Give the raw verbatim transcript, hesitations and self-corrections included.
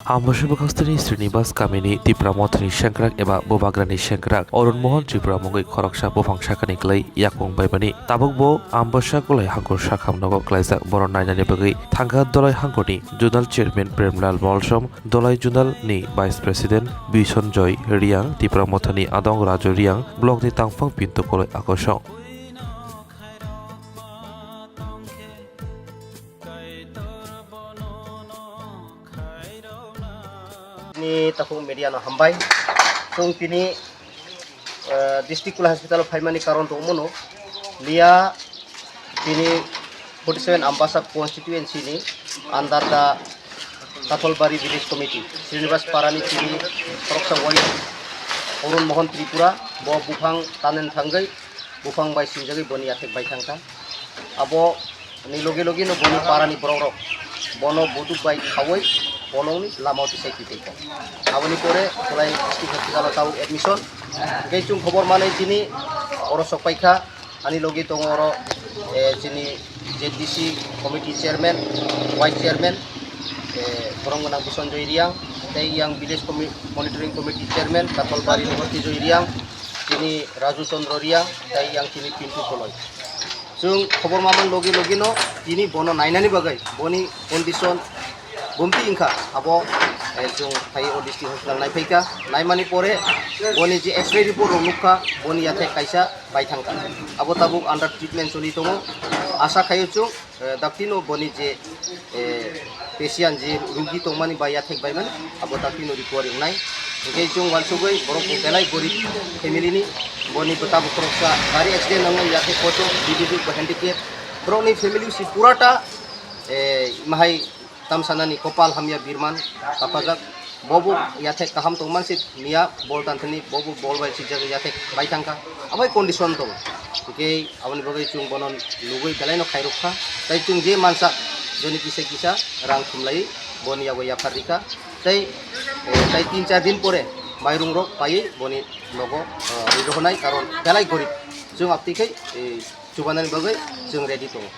Ambasa bwkhasteni Srinivas kamini Tipra Mothani sengkrak eba Bubagrani sengkrak Arun Mohan Tripura mungwi khoroksa buphang sakani kwlai yakung baimani. Tabukbo Ambasa Golai Hangkur sakham nogo kwlaijak, borok nainani bagwi thangkha Dolai Hangkurni Zonal Chairman Premlal Molsom, Dolai Zonal ni Vice President Bisonjoy Riang, Tipra Mothani Adong Raju Riang, Block ni Tangphang Pintu Koloi Akosong. Ni takhuk media no hambai. Chwng tini, eh, district Kolai hospital o phaimani karon tongmano. Liya tini forty seven Ambasa constituency ni under the Katholbari village committee, Srinivas Parani tini khoroksa wai Arun Mohan Tripura, bo buphang tanen thangwi buphang bai sinjagwi boni yathek bai thangkha. Abo ni logi logi no boni parani borok rok bono buduk bai khaui bolongni lama o tisai twi tongkha. Aboni pore Kolai district hospital o tabuk admission. Hingke chwng khobor manwi tini oro sok paikha. Ani logi tongo oro, eh, chini Z D C committee chairman, vice chairman, eh, borok gwnang Bisonjoy Riang, tei yang village commi-, monitoring committee chairman Katholbari Niboti Joy Riang, chini Raju Chandra Riang, tei yang chini Pintu Koloi. Chwng khobor mamani logi logi no tini bono nainani bagwi boni condition bumti wngkha, abo, eh, chwng phai o district hospital naiphaikha, naimani pore boni je X-ray report rok nukha, boni yathek kaisa bai thangkha. Abo tabuk under treatment choli tongo. Asa khaio chwng, eh, daktino boni je, eh, patient je rugi tongmani bai yathek baimani, abo daktino recovery wngnai. Hingke chwng wansugwi borok bo belai gorib family ni, boni bwta bukhoroksa gari accident wngwi yathek kocho, bibijik bo handicap. Borokni family si purata, eh, mahai tamsanani kopal hamya birman tapajak. Bobo yathek kaham tongman si miya bol tanthani bobo bol bai sijak yathek bai thangkha. Abai condition tong. Hingke aboni bagwi chwng bono lugui belai no khairok kha. Tai chwng je mansa joni kisa kisa rang thumlai boni yago yaphar rikha. Tai, eh, tai tin char din pore mairung rok paiwi boni nogo, eh, ridohonai karon belai gorib. Chwng apti khai, eh, chubanani bagwi chwng ready tongo.